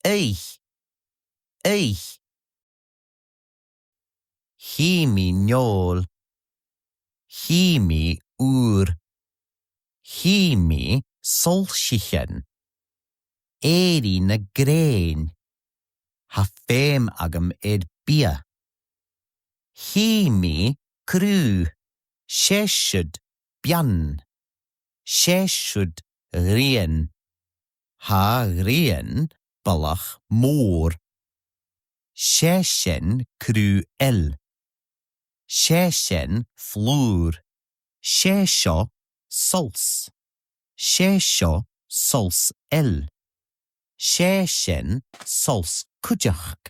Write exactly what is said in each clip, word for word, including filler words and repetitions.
Oidhche. Oidhche. Chì mi neòil. Chì mi ùir. Chì mi soillsichean. Èirigh na grèin. Tha feum agam air biadh. Chì mi cruth. 'S e siud bean. 'S e siud ghrian. Tha ghrian balach mòr. 'S e sin cruth eile. 'S e sin flùr. 'S e seo solas. 'S e seo solas eile. 'S e sin solas cuideachd.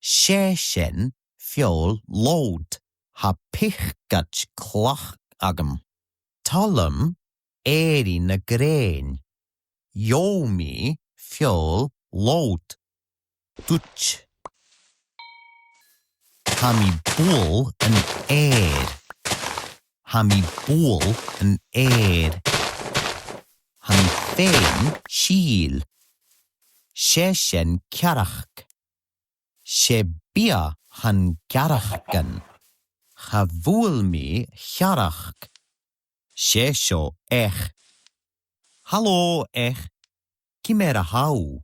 'S e sin feòil lòid. Tha piocaid chlach agam. Toil leam èirigh na grèin. Gheibh mi feòil lòid. Duit. Tha mi buail an èir. Tha mi buail an èir. Tha mi fhèin sìl. 'S e sin cearc. 'S e biadh tha na cearcan. Cha bhuail mi chearc. 'S e seo each. Halò, each. Ciamar a tha thu?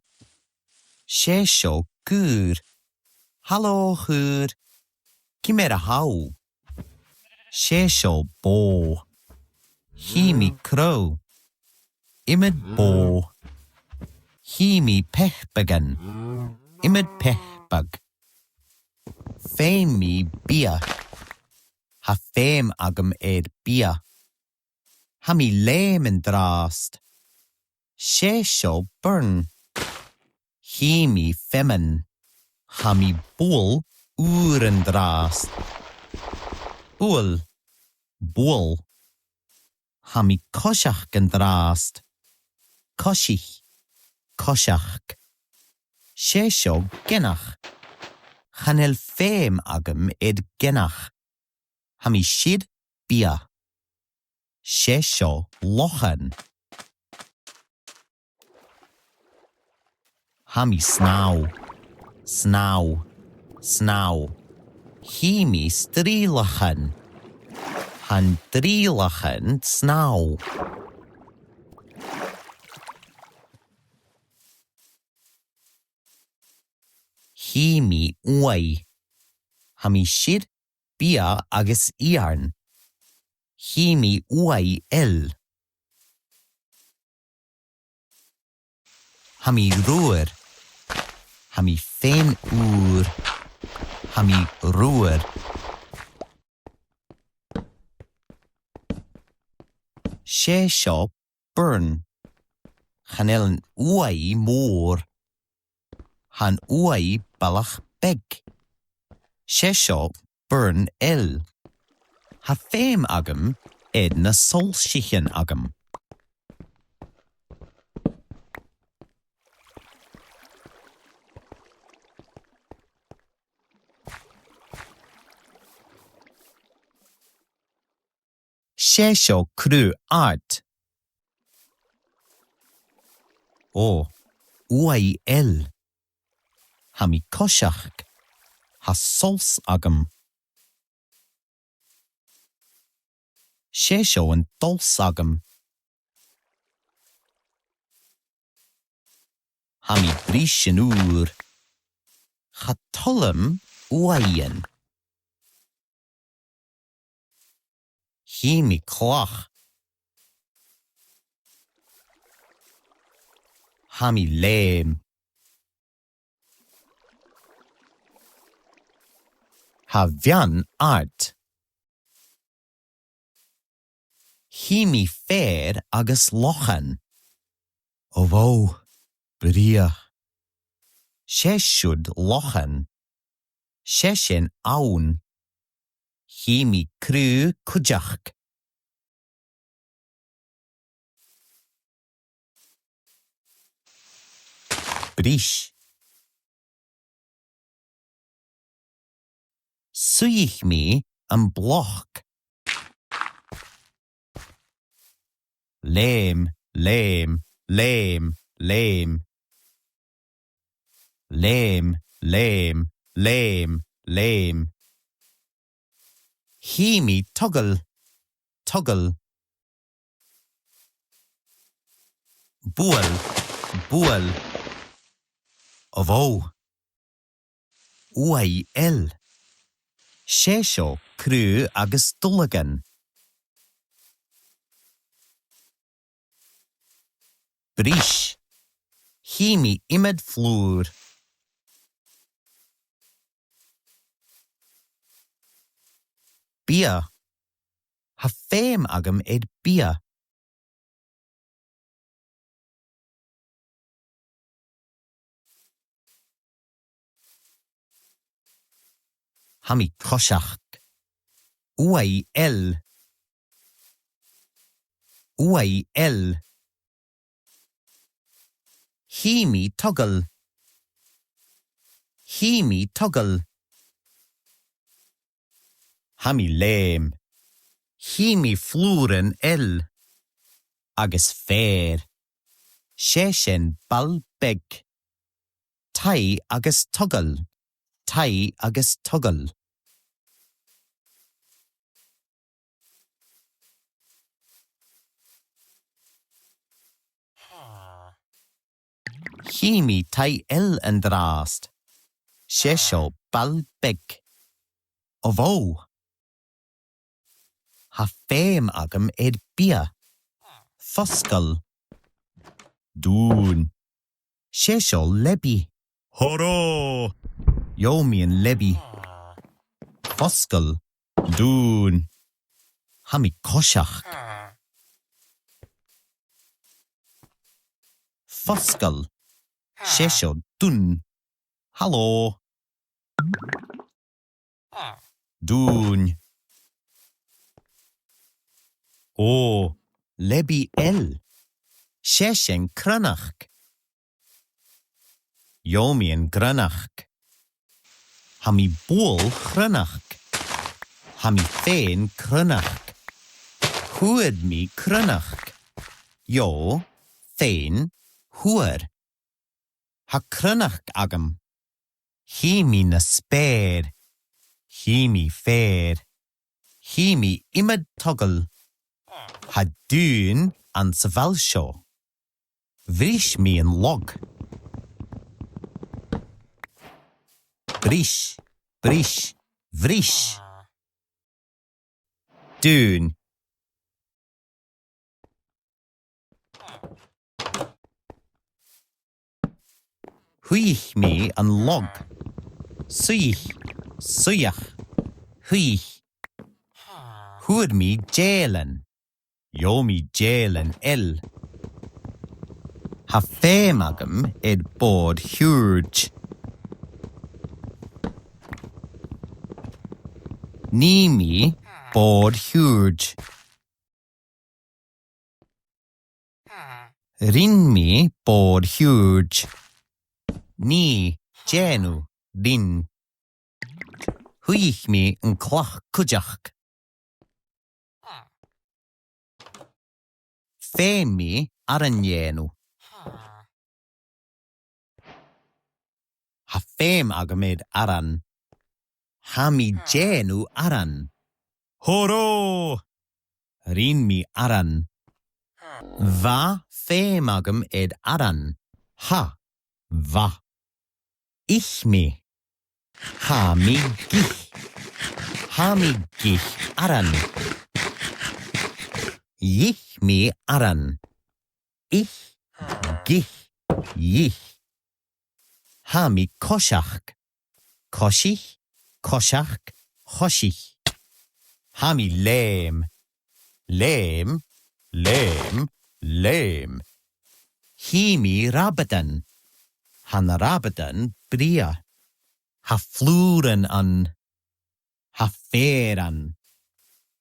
'S e seo cùr. Halò, chùr. Ciamar a tha thu? 'S e seo bò. Chì mi crodh. Iomadh bò. Chì mi pìobagan. Iomadh pìobag. Feumaidh mi biadh. Tha feum agam air biadh. Tha mi leum an-dràsta. 'S e seo boireann. Chì mi feamainn. Tha mi buail ùr an-dràsta. Buail, buail. Tha mi coiseachd an-dràsta. Coisich, coiseachd. 'S e seo geanach. Chan eil feum agam air geanach. Tha mi siud biadh. 'S e seo lochan. Tha mi snàmh. Snàmh. Snàmh. Chì mi strìolachan. Tha an drìolachan snàmh. Chì mi uaigh. Tha mi siud biadh agus iarann. Chì mi uaigh eile. Tha mi ruadh. Tha mi fhèin ùr. Tha mi ruadh. 'S e seo boireann. Chan eil an uaigh mòr. Tha an uaigh balach beag. 'S e seo boireann eile. Tha feum agam air na soillsichean agam. 'S e seo cruth àrd. Ò, uaigh eile. Tha mi coiseachd. Tha solas agam. 'S e seo an dulsa agam. Tha mi briseadh ùr. Cha toil leam uaighean. Chì mi clach. Tha mi leum. Tha beann àrd. Chì mi feur agus lochan. Ò, wow, brèagha. 'S e siud lochan. 'S e sin abhainn. Chì mi cruth cuideachd. Bris. Suidhidh mi am bloc. Leum, leum, leum, leum. Leum, leum, leum, leum. Chì mi togail, togail. Buail, buail. A bhò. Uaigh eile. 'S e seo craobh agus duilleagan. Bris. Chì mi iomadh flùr. Biadh. Tha feum agam air biadh. Tha mi a' coiseachd. Uaigh eile. Uaigh eile. Chì mi togail. Chì mi togail. Tha mi leum. Chì mi flùran eile. Agus feur. 'S e sin ball beag. Taigh agus togail. Taigh agus togail. Chì mi taigh eile an-dràsta. 'S e seo ball beag. A bhò. Tha feum agam air biadh. Fosgail. Dùin. 'S e seo leabaidh. Hurrah! Gheibh mi an leabaidh. Fosgail. Dùin. Tha mi a' coiseachd. Fosgail. 'S e seo dùin. Halò. Dùin. Ò, leabaidh eile. 'S e sin cronach. Gheibh mi an cronach. Tha mi a' bualadh cronach. Tha mi a' faighinn cronach. Fhuair mi cronach. Gheibh, faigh, fhuair. Tha cronach agam. Chì mi na speur. Chì mi feur. Chì mi iomadh togail. Tha dùin anns a' bhall seo. Bhris mi an log. Bris, bris, bhris. Dùin. Shuidh mi an log. Suidh, suidheadh, shuidh. Fhuair mi dèilean. Gheibh mi dèilean eile. Tha feum agam air bòrd shiùird. Nì mi bòrd shiùird. Rinn mi bòrd shiùird. Nì, dèanamh, rinn. Shuidh mi an clach cuideachd. Feumaidh mi aran dhèanamh. Tha feum agam air aran. Tha mi dèanamh aran. Hurrah! Rinn mi aran. Bha feum agam air aran. Tha, bha. Ith mi. Tha mi ag ithe. Tha mi ag ithe aran. Dh'ith mi aran. Ith, ag ithe, dh'ith. Tha mi a' coiseachd. Coisich, coiseachd, choisich. Tha mi leum. Leum, leum, leum. Chì mi rabadan. Tha na rabadan brèagha. Tha flùran ann. Tha feur ann.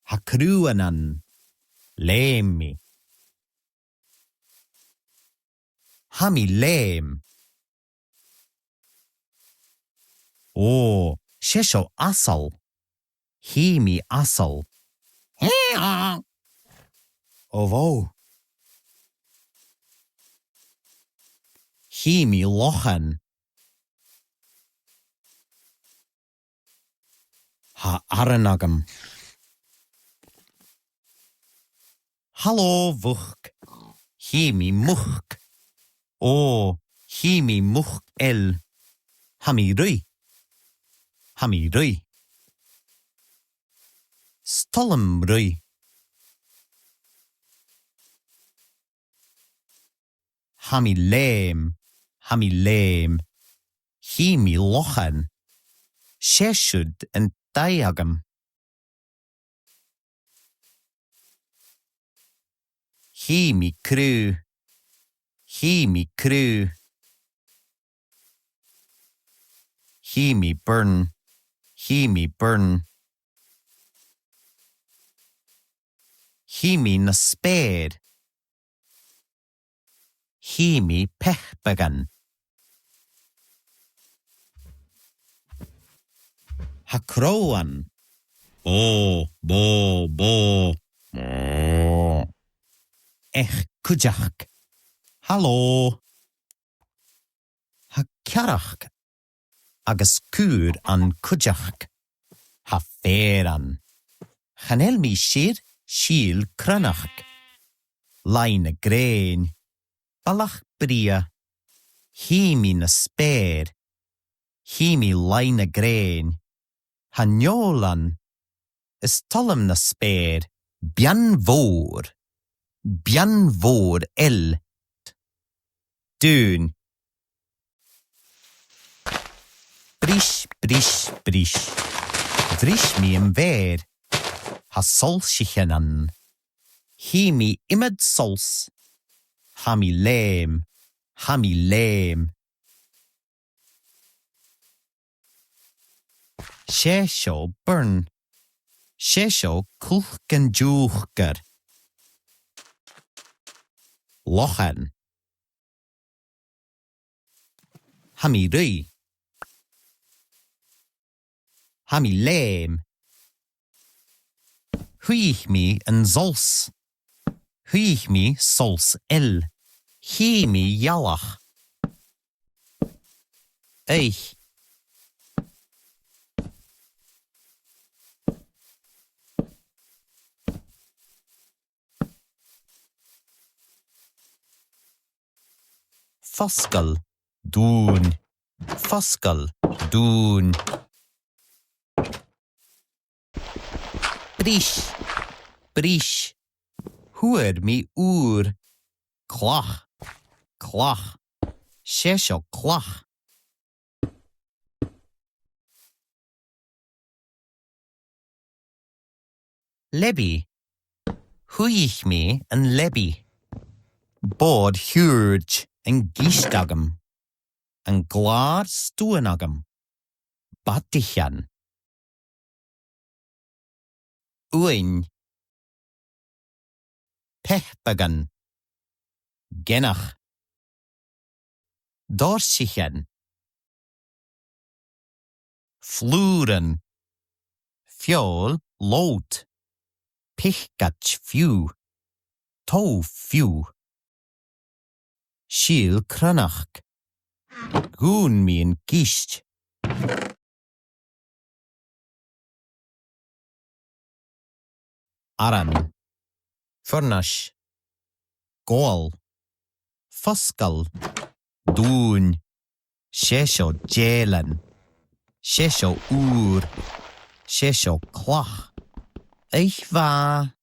Tha craobhan ann. Leum mi. Tha mi leum. Ò, 's e seo asal. Chì mi asal. Ò, bhò. Chì mi lochan. Tha aran agam. Halò, a mhuc. Chì mi muc. Ò, chì mi muc eile. Tha mi ruith. Tha mi ruith. 'S toil leam ruith. Tha mi leum, tha mi leum. Chì mi lochan. 'S e siud an taigh agam. Chì mi crodh. Chì mi crodh. Chì mi byrne. Chì mi byrne. Chì mi na speur. Chì mi peapagan. Tha crodh ann. Bò, bò, bò. Each cuideachd. Halò. Tha cearc agus cùr ann cuideachd. Tha fear ann. Chan eil mi siud, sìol cronach. Laigh na grèin. Balach brèagha. Chì mi na speur. Chì mi laigh na grèin. Tha neul ann. Is toil leam na speur. Bean mhòr. Bean mhòr eile. Dùn. Bris, bris, bris. Bhris mi am meur. Tha soillsichean ann. Chì mi iomadh soillse. Tha mi leum. Tha mi leum. 'S e seo byrne. 'S e seo cuilc an diùchdair. Lochan. Tha mi ruith. Tha mi leum. Shuidhich mi an soillse. Shuidhich mi soillse eile. Chì mi ghealach. Eich. Fosgail. Dùn. Fosgail. Dùn. Bris. Bris. Fhuair mi ùir. Clach. Clach. 'S e seo clach. Leabaidh. Shuidhich mi an leabaidh. Bòrd shiùird an gist agam. An glàr stuain agam. Bataichean. Uain. Peapagan. Geanach. Doirsichean. Flùran. Feòil, lobhta. Piocaid fiù. Toll fiù. Sìol cronach. Dhùin mi an gist. Aran. Furnaise. Gabhail. Fosgail. Dùin. 'S e seo dèilean. 'S e seo ùir. 'S e seo clach. Oidhche mhath.